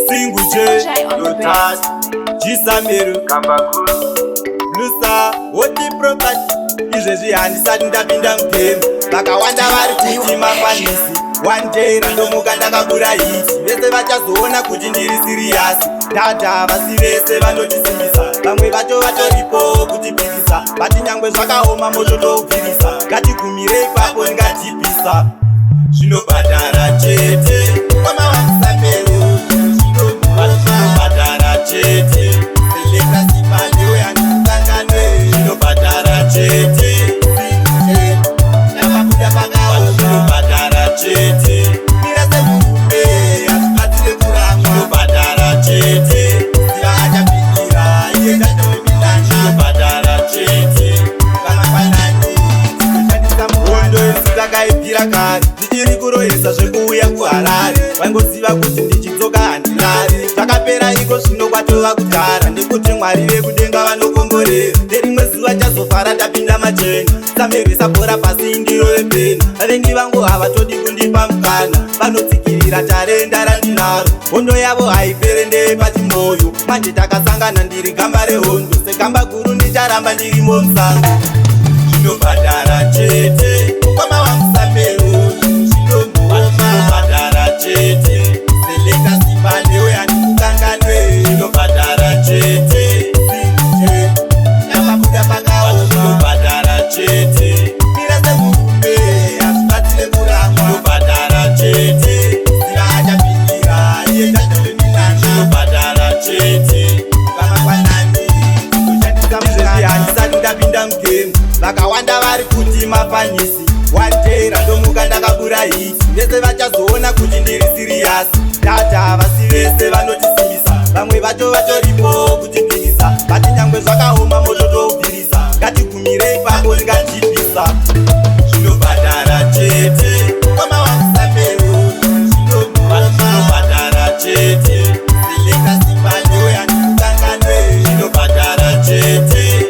Single J, J on the Lotas, G Samiru, Blusa, Woti Property. Izvezvi handisati ndapinda mugame. Vakawanda vari kuti mafanisi. One day randomuka ndakabura hit. Vese vachazoona kuti ndiri serious. Dada vasi vese vanotisimbisa. Vamwe vacho vatoripo kutipikisa. Vati nyangwe zvakaoma mototoubvirisa. Ngatigumire ipapo ndingatipisa. Zvinobhadhara chete. Kwama wamusamero. Zvinobhadhara chete. Seleka simba handikukanganwe. Zvinobhadhara chete. Ndakabuda pakaoma. Zvinobhadhara chete. Mira semurume hazvibatsire kuramwa. Zvinobhadhara chete. Ziva achapindira iye chatominana. Zvinobhadhara chete. Vamafanani tinoshandisa muhondo isu takaibvira kare. Ndichiri kurohesa zvekuuya kuHarare. Vaingoziva kuti ndichidzoka handirari. Zvakapera iko zvino kwatova kudhara, nekuti Mwari vekudenga vanokomborera. Nerimwe zuva chazofara tapinda machena. Samerisa bhora pasi ndiro yepena. Vavengi vangu havatodi kundipa mukana. Vanotsikirira tarenda randinaro. Hondo yavo haipere ndeyepachimoyo. Manje takasangana ndiri gamba rehondo. Segamba guru ndicharamba ndirimo musango. Zvinobhadhara chete. Kwama wamusamero. Zvinobhadhara chete. Seleka simba newe handikukanganwe. Zvinobhadhara chete. Ndakabuda pakaoma. Zvinobhadhara chete. Mira semurume hazvibatsire kuramwa. Zvinobhadhara chete. Ziva achapindira iye chatominana. Zvinobhadhara chete. Vamangwanani tinoshandisa. Izvezvi handisati ndapinda mugame. Vakawanda vari kuti mafanisi. One day randomuka ndakabura hit. Vese vachazoona kuti ndiri serious. Dada vasi vese vanotisimbisa. Vamwe vacho vatoripo kutipikisa. Vati nyangwe zvakaoma mototoubvirisa. Ngatigumire ipapo ndingatipisa. Zvinobhadhara chete. Kwama wamusamero. Zvinobhadhara chete. Seleka simba newe handikukanganwe. Zvinobhadhara chete.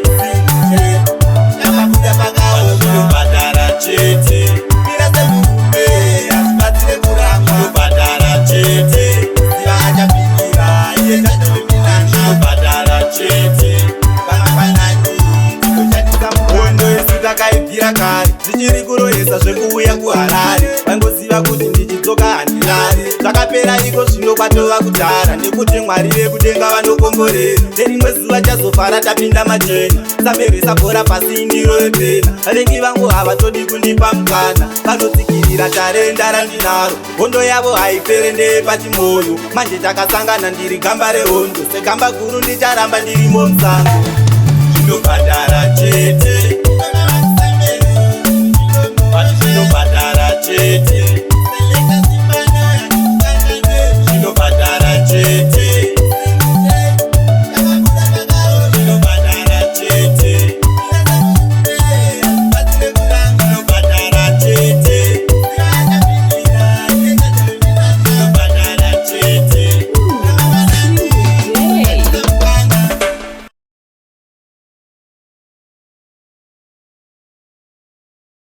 Ndakabuda pakaoma. Zvinobhadhara chete. Mira semurume hazvibatsire kuramwa. Zvinobhadhara chete. Ziva achapindira iye chatominana. Zvinobhadhara chete. Vamafanani tinoshandisa muhondo isu takaibvira kare. Ndichiri kurohesa zvekuuya kuHarare. Vaingoziva kuti ndichidzoka handirari. Zvakapera iko zvino kwatova kudhara, nekuti Mwari vekudenga vanokomborera. Nerimwe zuva chazofara tapinda machena. Samerisa bhora pasi ndiro yepena. Vavengi vangu havatodi kundipa mukana. Vanotsikirira tarenda randinaro. Hondo yavo haipere ndeyepachimoyo. Manje takasangana ndiri gamba rehondo. Segamba guru ndicharamba ndirimo musango. Zvinobhadhara chete.